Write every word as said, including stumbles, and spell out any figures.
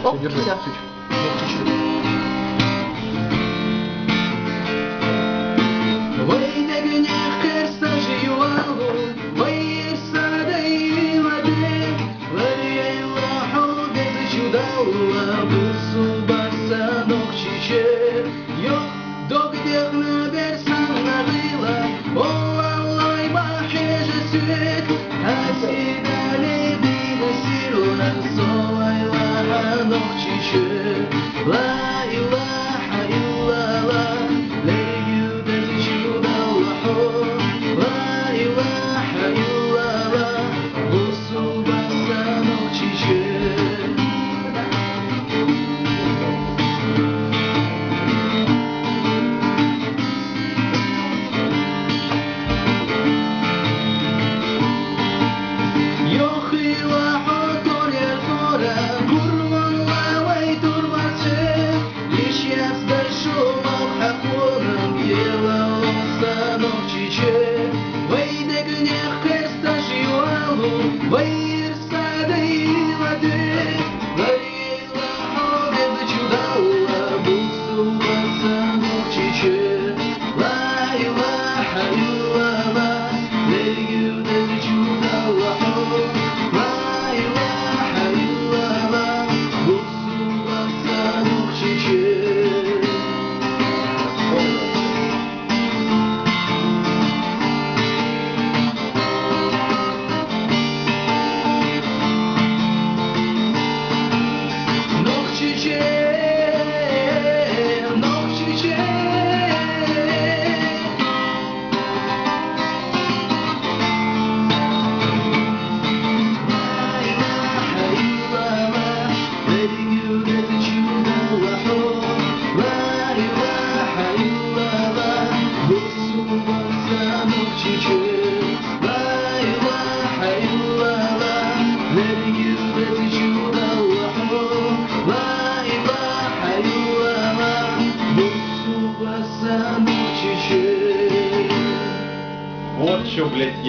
Оп, всё, держи, всё. Чуть-чуть. Вай дегнех кхерсташ йоалу, вай ирса дайла де, ларийла хьо безачу Далла, бусалба са Нохчийче. Йоах, дог дехна бер санна гӀийла, о, валлай, ма хьежа сет, хьаси Дала дийна сирла, со вайлахь Нохчийче. Ла илахьа иллаллахь, лерг ю безачу Далла хьо. Ла илахьа иллаллахь, бусалба са Нохчийче. Йохийла хьо тор яр тора, гурвалла вай турмарче, йиш яц дашо малх хьакхонан, ела лоса Нохчийче. Вай дегнех кхерсташ йоалу, вай ирса дайла де, ларийла хьо безачу Далла, бусалба са Нохчийче. Ла илахьа иллаллахь, лерг ю безачу Далла хьо. Ла илахьа иллаллахь, бусалба са Нохчийче. Нохчийче, Нохчийче. Ла илахьа иллаллахь, лерг ю безачу Далла хьо. Ла илахьа иллаллахь, бусалба са Нохчийче. Ла илахьа иллаллахь, лерг ю безачу Далла хьо. Ла илахьа иллаллахь, бусалба са Нохчийче. Вот чё, блядь,